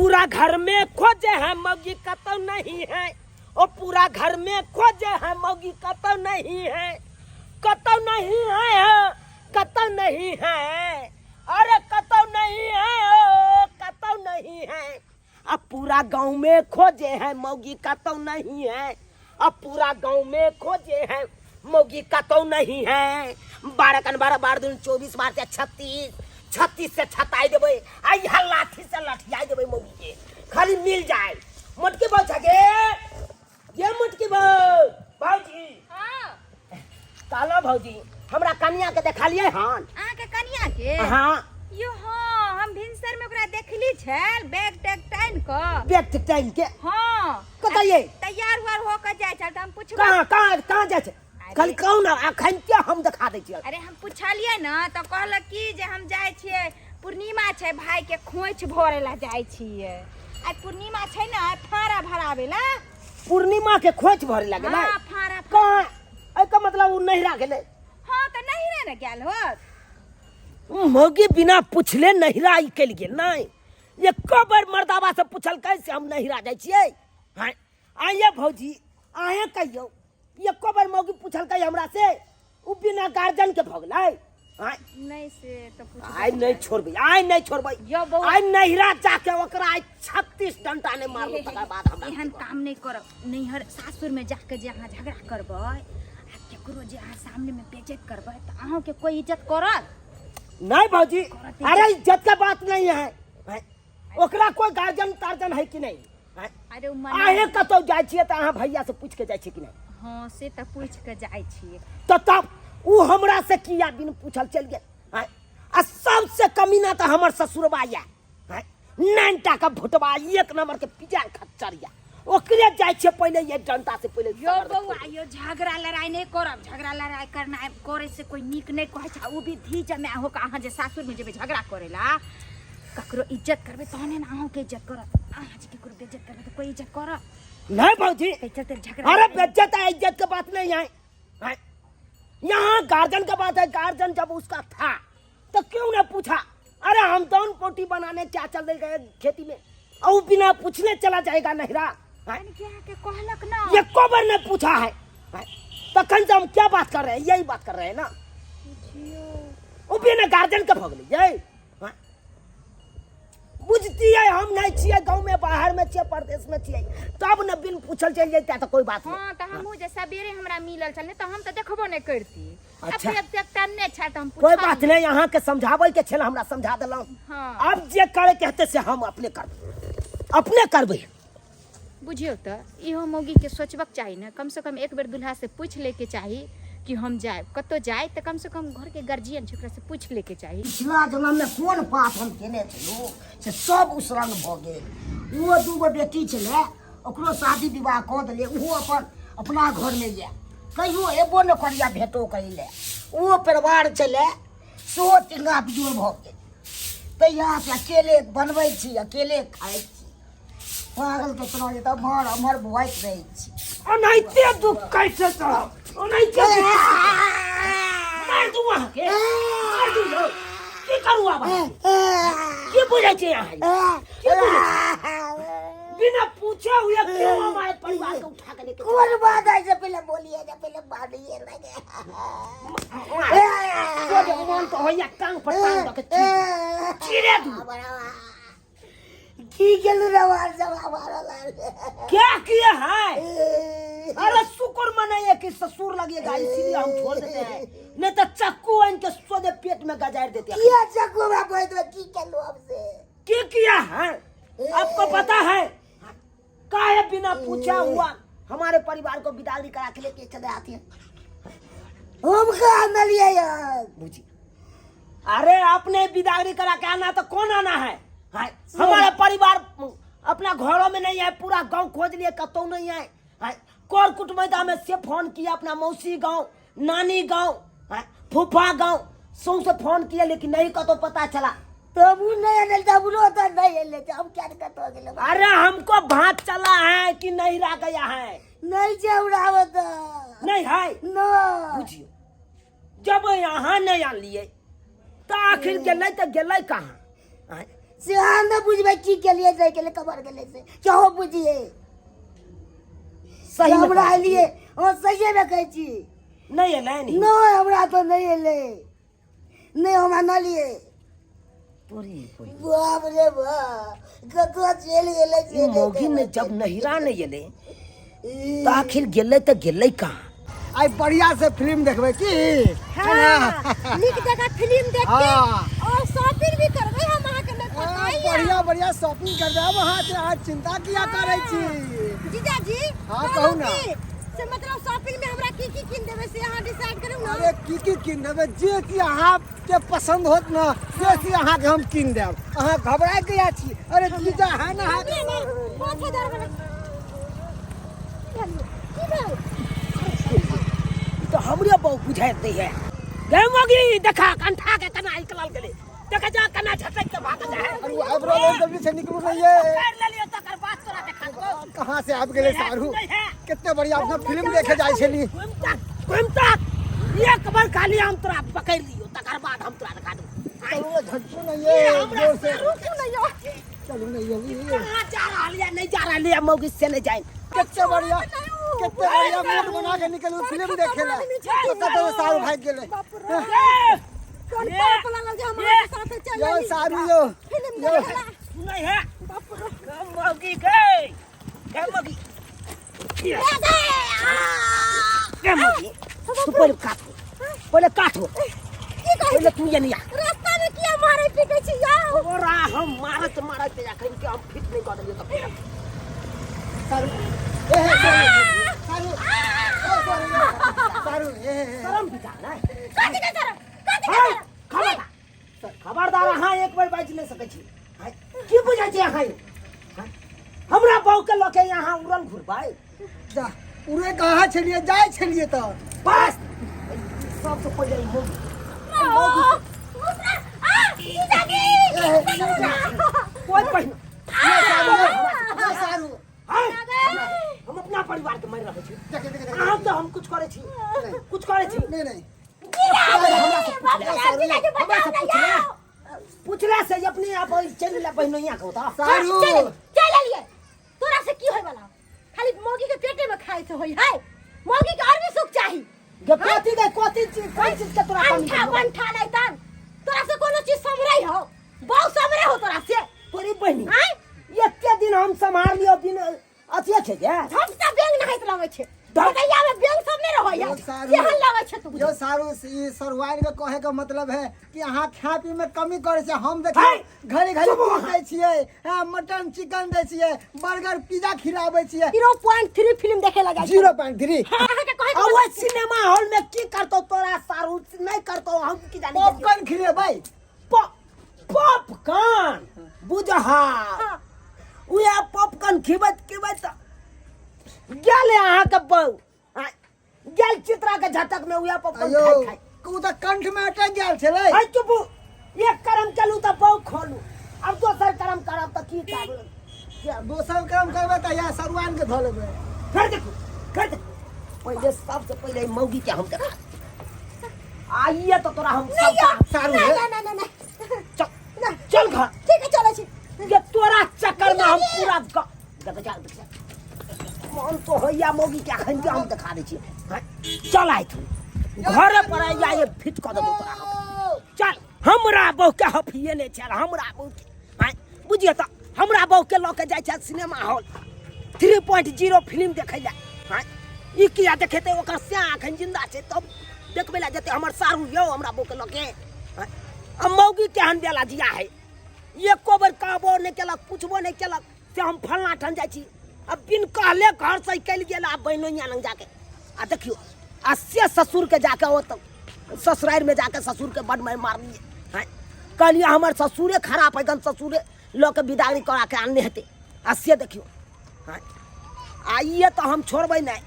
पूरा घर में खोजे है मौगी कतौ नहीं है, ओ पूरा घर में खोजे है मौगी कतौ नहीं है, कतौ नहीं है, कतौ नहीं है, अरे कतौ नहीं है, ओ कतौ नहीं है। अब पूरा गांव में खोजे है मौगी कतौ नहीं है, अब पूरा गांव में खोजे है मौगी कतौ नहीं है। 12 कन 12, 12 दूनी 24, 12 से 36, 36 से छताई देबै, आ इहा लाठी से लठियाई देबै मौगी के, खाली मिल जाए। मोटकी बहू छके ये मोटकी बहू, भौजी। हाँ। कहलो भौजी, हमरा कनिया के देखलिए हन? अहाँके कनिया के? हाँ। यो हाँ, हम भिनसर में ओकरा देखली छल बैग टैग टानि कऽ। बैग टैग टानि के? हाँ। कतऽ ये? तैयार उयार हो कऽ जाइ छल तऽ हम पुछबो। कहाँ, कहाँ, कहाँ जाइ छै? अरे। खाली कहू ना, अखन के हम देखा दै छियै। अरे हम पुछलियै ने तऽ कहलक की जे हम जाइ छियै, पूर्णिमा छै, भाई के खोंइछ भरे ला जाइ छियै। आइ पूर्णिमा छै ने, फाँड़ा भराबै ला। पूर्णिमा के खोंइछ भरे ला गेलै? हाँ, फाँड़ा। कहाँ? एहिके मतलब ओ नहिरा गेलै? हाँ, तऽ नहिरे ने गेल होत। मौगी बिना पुछले नहिरा निकलि गेल। नहि, एको बेर मर्दाबा से पुछलकै से हम नहिरा जाइ छियै? हाँ, आइए भौजी, अहें कहियौ, एको बेर मौगी पुछलकै हमरा से? उ बिना गार्जियन के भऽ गेलै? आँय? नहि, से तऽ पुछबै। आइ नहि छोड़बै, आइ नहि छोड़बै। यौ बौआ। आइ नहिरा जाके ओकरा आइ 36 डंटा नहि मारबै तकर बाद हमरा। एहन काम नहि करब। नैहर सासुर में जाके जे अहाँ झगड़ा करबै आ केकरो जे अहाँ सामने में बेइज्जत करबै तऽ अहाँके कोई इज्जत करत? नहीं भौजी। करत इज्जत। अरे इज्जत का बात नहीं है, हैं? ओकरा कोई गार्जियन तार्जन है कि नहीं, हैं? अरे ओ मना। अहें कतौ जाइ छियै तऽ अहाँ भैया से पूछि के जाइ छियै कि नहीं? हाँ, से तऽ पूछि के जाइ छियै। तऽ तब उ हमरा से किया बिन पूछल चलि गेल, हैं? आ सबसे कमीना तऽ हमर ससुरबा या, हैं? 9 का भुटबा, एक नंबर के पिजा खच्चर या, ओकरे जाइ छियै पहिले ये डंटा से पहिले। यो बौआ, यो झगड़ा लड़ाई नहीं करब। झगड़ा लड़ाई करना करे से कोई नीक नहीं कहै छै। ओ भी धी जमा हो के अहाँ जे सासुर में जेबै झगड़ा करेला, ककरो इज्जत करबै तहने ने अहूँके इज्जत करत। अहाँ जे ककरो बेइज्जत करबै तऽ कोई इज्जत करत? नहीं भौजी। ताहि चलते झगड़ा। अरे बेइज्जत है, इज्जत के बात नहीं है, हैं? यहाँ गार्जियन का बात है। गार्जियन जब उसका था तो क्यों ना पूछा? अरे हम दान पोटी बनाने क्या चल रहे गए खेती में, और बिना पूछने चला जाएगा नहिरा, हैं? क्या के कहलक ना? ये को बार ने पूछा है, हैं? तखन से हम क्या बात कर रहे हैं, यही बात कर रहे हैं ना। वो बिना गार्जियन के भगले ये, हैं? बुझती है हम नहीं छियै गाँव में, बाहर में छियै, परदेश में छियै, तब न बिन पूछल चलि जैते तऽ कोई बात नहीं। हाँ, तऽ हमहूँ जे सबेरे हमरा मिलल छल, नहीं तऽ हम तऽ देखबो नहि करती। अच्छा। अपने देखता नहि छल तऽ हम कोई पुछलियै। बात नहीं, अहाँ के समझाबै के छल, हमरा समझा देलहुँ। हाँ। अब जे करे के हेतै से हम अपने करबै, अपने करबै। बुझियौ तऽ इहो मौगी के सोचबाक चाही ने, कम से कम एक बेर दुल्हा से पूछि लैके चाही कि हम जायब कतौ जाय, तऽ कम से कम घर के गार्जियन छै, ओकरा से पूछि लैके चाही। पिछला जन्म में कोन पाप हम केने छलहुँ से सब उसरंग भऽ गेल। ओहो दूगो बेटी छलै, ओकरो शादी विवाह कऽ देलियै। ओहो अपन अपना घरमे यऽ, कहियो एबो नहि करिया भेटो करै लए। ओहो परिवार छलै, सेहो टिंगा बिजोड़ भऽ गेल। तहियासँ अकेले बनबै छी, अकेले खाइ छी, पागल के तरह जे तऽ एम्हर एम्हर बौआइत रहै छी। ओनाहिते दुख कैसे चढ़ब, ओनाहिते दुख मारि दू अहाँके, मारि दू यौ। की करू आब अहाँके? की बुझै छी अहाँ? की बुझै छी? बिना पूछे हुए क्यों हमारे परिवार को उठा के लेके कोन बात है से पहले बोलिए जे पहले मारिए लगे। सोझे मन तो होइया टांग पर टांग दऽ के चीरे दू। की गेलू रवार सब हमारा लाल क्या किए हैं? अरे शुक्र मनाइए कि ससुर लगेगा, इसीलिए हम छोड़ देते हैं, नहीं तो चक्कू इनके सोझे पेट में गजार देते हैं। किया चक्कू में बोल दो की केलू हमसे? की किया है आपको पता है? काहे बिना पूछा हुआ हमारे परिवार को विदाई करा के लेके चले आती है? हम कहाँ मिलिए यार? बुझी, अरे आपने बिदागरी करा के आना तो कौन आना है, है? हमारा परिवार अपना घरों में नहीं है, पूरा गांव खोज लिए, कतौ नहीं है, है? कोर कुटमैदा में से फोन किया, अपना मौसी गांव, नानी गांव, है? फूफा गांव सौ से फोन किया, लेकिन नहीं कतौ पता चला। तब उ नहीं आने, तब उ तो नहीं आने, तो हम क्या करते हो गेले? अरे हमको भात चला है कि नहीं रह गया है। नहीं चौड़ावत नहीं है। न बुझियो, जब यहाँ नहीं आन लिए तो आखिर गेलै तो गेलै कहाँ? आँय? से अहाँ नहि बुझबै की केलिए नहि केलिए कबर गेलै से केहो बुझिए। सही में हमरा कहै छी। एलिए, हँ सहिए में कहै छी। नहि एलै नी? नहि, हमरा तऽ नहि एलै, नहि हमरा न लिए। तोरी कोई बाप रे बाप, कतऽ चलि गेलै से ई नहि मौगी ने कहबै। जब नहिरा नहि एलै तऽ आखिर गेलै तऽ गेलै कहाँ? आइ बढ़िया से फिल्म देखबै की? हाँ, नीक जगह फिल्म देख के हाँ। और शॉपिंग भी करबै हम अहाँ के नहीं पता हाँ, है। बढ़िया बढ़िया शॉपिंग कर देब अहाँ से, अहाँ चिंता किया करै छी? जीजाजी। हाँ, कहलहुँ कहू ना। की, से मतलब शॉपिंग में हमरा की की किन देबै से अहाँ डिसाइड करू ना। अरे की की कीन देबै, जे चीज अहाँके पसंद होत ना से चीज अहाँके हम कीन देब, अहाँ घबराय किया छी? अरे जीजा है ना अहाँके। 5000 वाला की भेल? की भेल? ई तऽ हमरे बहु बुझाइत नहि है। गे मौगी, देखा कंठा के केना निकलल गेलै, देखा जा केना झटक के भागल जाय है। अरे आबि रहल है, जल्दी से निकलू नहीं ये। कर लेलियो तकर बाद तोरा देखा देबौ। कहाँ से आबि गेलै सारू? नहि है। कते बढ़िया अपना फिल्म देखे जाइ छली। घुमि तक, घुमि तक, एक बार खाली हम तोरा पकड़ि लियो तकर बाद हम तोरा देखा देबौ। चलू झटकू नहीं ये, हमरा जोर से रुकू ना यो। चलू नहीं ये। कहाँ जा रहल ये? नहीं जा रहल ये मौगी से नहीं जाए। कते बढ़िया, कते बढ़िया मूड बना के निकलू फिल्म देखे ला, तो कतौ सारू भागि गेलै। बाप रे, ए, कोन ये, पाप लागल जे हम अहाँ के साथे चल यो एली। सारू यो फिल्म यो। देखे ला। सुनै है? बाप रे। गे मौगी गे, गे मौगी, ए गे, आ! गे मौगी, तू पहिले काट, पहिले काट। की कहै? पहिले तू ये नहीं आ। रास्ता में किया मारै पीटै छी यौ? तोरा हम मारत मारत अखन के हम फिट नहीं कऽ देलियौ तऽ फेर सारू ए हे सारू, सारू ए सारू यो, सारू ए हे, हे। शरम विचार नहि। कथी के शरम? कथी के हाँ, शरम? खबरदार खबरदार, अहाँ एक बेर बाजि नहि सकै छी। हाँ, की बुझै छी अहाँ? हाँ, हमरा बहू के लऽ के यहाँ उड़ल घुरबै? जा उड़े कहाँ छलियै, जाइ छलियै तऽ बस सबसँ पहिले ई मौगी। ओ, मुसरा, आ, जीजाजी! पकड़ू ना। कोइ पहिने यो सारू यो, यो सारू। हाँ, हम अपना परिवार के मारि रहल छी। देखे देखे देखे। अहाँ तऽ हम कुछ करै छी, कुछ करै छी? नहीं नहीं। बाप रे, जीजाजी, बचाउ ना यौ। पूछला से अपने आप चलि ला बहिनोइया के होता। सारू चल चल एलियै। तोरा से की होय वाला? खाली मौगी के पेटे में खाए से होय है? मौगी के और भी सुख चाही। गे कथी गे, कथी चीज, कोन चीज के तोरा कमी अंठा भेलौ? बंठा नहीं तन तोरा से कोनो चीज समरै हो? बहु समरे हो तोरा से? तोरी बहिनी। आँय? एते दिन हम सम्हार लियो बिन अथिए छै जे झपसा बेंग नहाइत लगै छै, बगैया में बेंग सब नहीं रहै यो है। सारू। केहन लगै छै तू? यो सारू, ई सरुआइन के कहे के मतलब है कि अहाँ खाय पी में कमी करे छै। हम देखियौ है। घड़ी घड़ी चुप हो। दै छियै, हाँ, मटन चिकन दै छियै, बर्गर पिज्जा खिलाबै छियै। 0.3 फिल्म देखे लगा। 0.3। अहाँ के कहे के आ वो सिनेमा हॉल में की करतो तोरा सारू? नहीं करतो, हम की जानी गेलियौ। पॉपकॉर्न खिलेबै। पॉपकॉर्न बुझहा। हाँ। उएह पॉपकॉर्न खिबैत खिबैत गेल अहाँके बहू आ, गेल चित्रा के झटक में उएह पॉपकॉर्न अयो खाइ खाइ। उ तऽ कंठ में अटक गेल छलै। है चुपू, एक करम चलू तऽ बहू खोलू, अब दोसर करम करब तऽ की करब? दोसर काम करबै तऽ या सरुआइन के धऽ लेबै। फिर देखू, फिर देखू, पहिले सबसे पहिले ई मौगी के हम देखा आइए तो तोरा हम नहीं यौ, सारू ना हे। ना ना ना ना। चल चल घर। ठीक है, चलै छी। ये तोरा चक्कर में हम पूरा देख जा, देख जा। मन तो होइया मौगी के अखन के हम देखा दै छी। हाँ, चल आइ तू घरे पर आइया, ये फिट कऽ देबौ तोरा हम। चल, हमरा बहू के हफिए नहि छल हमरा बहू के। हाँ, बुझिए तऽ हमरा बहू के लऽ के जाइ छै सिनेमा हॉल 3.0 फिल्म देखै लए। हाँ, ई किया देखेतै? ओकर स्या अखन जिंदा छै तब देखबै लए जेतै हमर सारू यौ हमरा बहू के लऽ के। हाँ, आ मौगी केहन बेला जिया है, एको बेर कहबो नहि केलक, पुछबो नहि केलक से हम फलना ठाम जाइ छी। आ बिन कहले घरसँ निकलि गेल आ बहिनोइया लग जाके आ देखियौ आ से ससुरके जाके ओतऽ ससुरारिमे जाके ससुरके बड मारि मारलियै। हँ, कहलियै हमर ससुरे खराब है गन, ससुरे लऽ के बिदागरी करा के आनने हेतै। आ से देखियौ। हँ, आइए तऽ हम छोड़बै नहि।